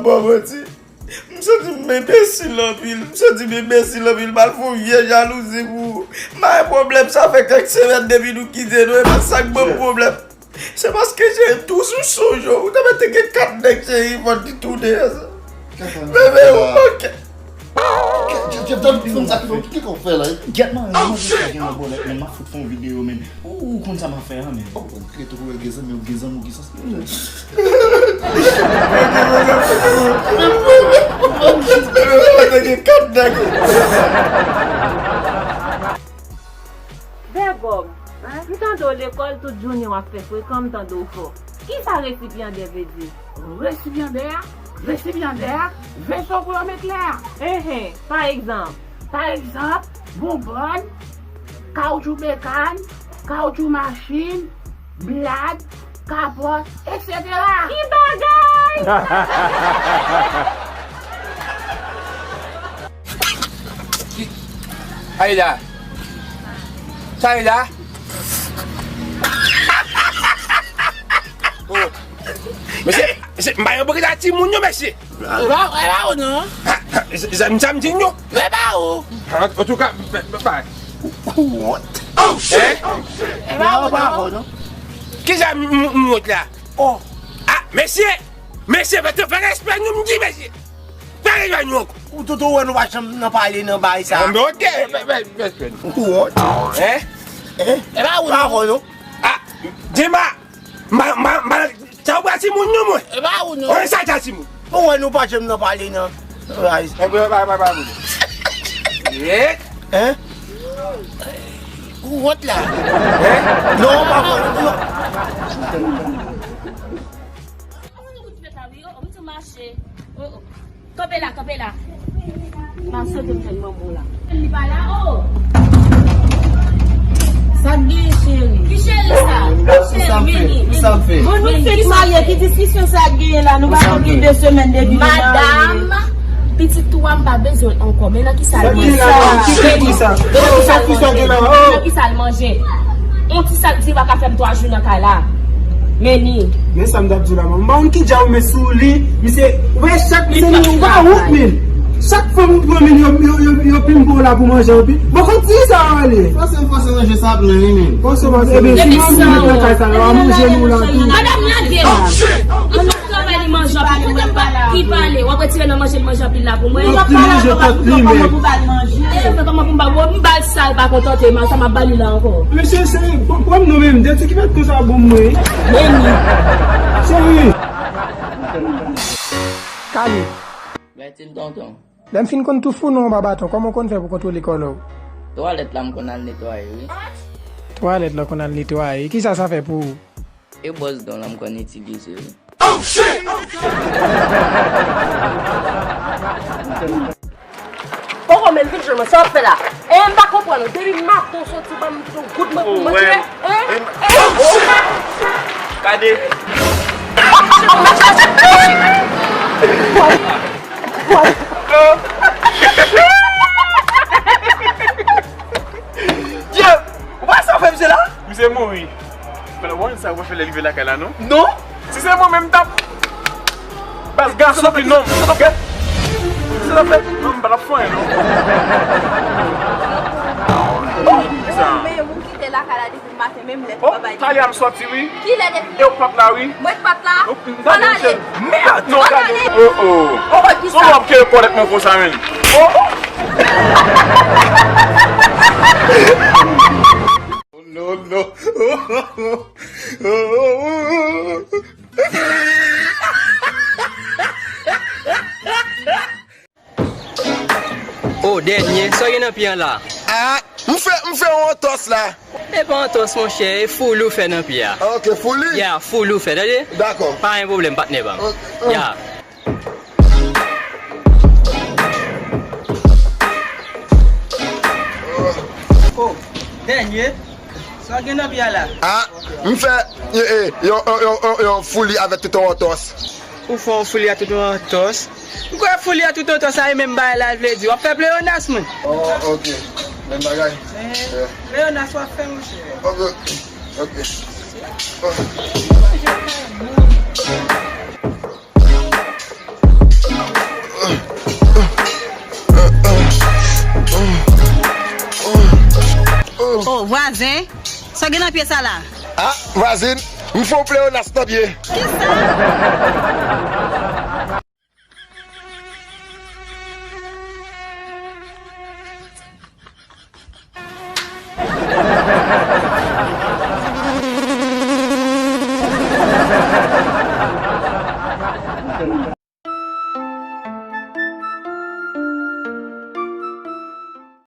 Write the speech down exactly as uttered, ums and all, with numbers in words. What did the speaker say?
Bon, manti. M santi m enbesil anpil. M santi m enbesil anpil. M al fè yon vye jalouzi pou ou. M pa gen pwoblèm, sa fè kèk semèn depi nou kite nou. E pa sa k ban m pwoblèm. Se paske cheri, m tou sou sonj ou. Ou ta mete gen kat nèg, cheri, fò di tou de sa. Bebe, ou manke. Jeff, jeff, jeff, fanm sa ki fè, ki konn fè la? Gyèt, man, manje sa gen nan bòlèt, men m ap fout fè yon videyo, men. Ou, ou konn sa m ap fè a, men. Oh, bon, krete pou wè gen zanmi, gen zanmi ki sanse. Bebe, ou mete gen kat nèg. Vègòm, m tande w lekòl, tout jounen w ap fè frekan, m tande w fò. Kisa resipyandè vle di? Resipyandè a? Resipyandè a? Veso pou yo met lè a. Enhen, pa egzanp. Pa egzanp, bonbòn, kawoutchou bekàn, kawoutchou machin, blad, kapòt, etsetera. Ki bagay! Aida. Sa Aida? Oh. Mesye, mesye, m pa yon bokita timoun yo, mesye. E pa, e pa ou non. Sa m di nou. E pa ou. An, antouka, bay. Ou wont. Hein? E pa ou non. Kisa m, m, m wont la? Oh. Ah, mesye, mesye, fè, fè respè nou, m di mesye. Pale ba nou ankò. Ou tout ou wè nou pa janm nan pale nan bagay sa. Bon, men ok, men, men, men, men. Ou wont. Hein? Hein? E pa ou non. Ah, Dima, ma, ma, ma, sa ou ba timoun nou, mwen. E pa ou non. Ou sa ta timoun. Ou wè nou pa janm nan pale nan bagay. E, ba, ba, ba, ba, ba. Eh? Hein? Ou wont la. Hein? Non, pa wont, non. Kote w tou met la, wi? Oh, m tou mache. Oh, oh. Kanpe la, kanpe la. M ap sove m jwenn manman w la. Li pa la, oh. Sa k genyen, cheri? Ki cheri sa? Ki cheri? Vini, vini. Bon, nou fèk marye, ki diskisyon sa k genyen la? Nou pa konn gen de semèn depi nou marye. Madam, pitit ou a, m pa bezwen l ankò. Men nan kisa l manje? Nan kisa l manje? On ti sak diva ka fè m twa jou nan kay la. Men ni. Men sa m t ap di w la, man. M pa konn ki djab ou met sou li. Misye, ou wè chak semèn ou pa wont, men. Chak fanm ou pran, men, yo, yo, yo, yo pimpe w la pou manje anpil. Bon, kot ti sa ale? Fòse, fòse manje sa ap nan li, men. Fòse manje. Ebyen, si manmi met nan kay sa, yo a manje nou la tou. Madanm, lage la. Travay li manje anpil. Ki pale? W ap retire nan manje li manje anpil la pou mwen. Li ap manje tèt li, men. E, men kòman pou m ba l? Bon, m ba l sa, l pa kontante, men sa m ap ba li la ankò. Mesye, se pran m non, men de ti ki mèt konsa bon mwen. Beni. Cheri. Kale. Bètin tonton. Lè m fin konn touf ou non, ba baton, kòman w konn fè pou kontwole kò w? Twalèt la m konn al netwaye, wi. Twalèt la w konn al netwaye. Kisa sa fè pou ou? E bwòs dan la m konn itilize, wi. Oh, shit! Poko men vin jwenn mwen, sa w ap fè la? E m pa konprann ou. Depi maten w soti ban m yon goud mwen pou manje. Hein? Gade. Dye, ou pa sa w fè misye la? Misye mouri. Fè lè bon, sa w fè lè rive lakay la, non? Non. Si se mwen menm, m t ap baz gason pi non. Sa w fè? Sa w fè? Non, m pa t ap fè anyen, non. Bon, kisa? Ou menm, ou kite lakay la depi maten, menm lè tou pa bay. Talè a m sòti, wi. Kilè depi? E ou pa t la, wi. Mwen k pa t la? Ann ale. Mèd! Non, gade. Oh, oh. Oh, kisa? Sou w ap kere kòlèt mwen konsa, menm. Oh, oh. No, no. Oh, dènye, sa w gen nan pye a la? Ah, m fè, m fè yon antòs la. E pa antòs, monchè, e fouli w fè nan pye a. Ah, ok, fouli? Ya, fouli w fè, tande? Dakò. Pa gen pwoblèm, patnè pa m. Ok. Ya. Oh, dènye. Sa w gen nan pye a la? Ah, m fè, e, e, yon, yon, yon, yon, yon fouli avèk tout yon antòs. Ou fè yon fouli a tout yon antòs? M kwè fouli a tout yon antòs sa e menm bagay la l vle di. W ap fè pleyonas, mwen. Oh, ok. Menm bagay. Eh, yeah. Pleyonas w ap fè, monchè. Ok, ok. Oh. Manje kay moun. Oh, vwazen, sa w gen nan pye sa la? Ah, vwazin, m fè yon pleyonas nan pye. Kisa?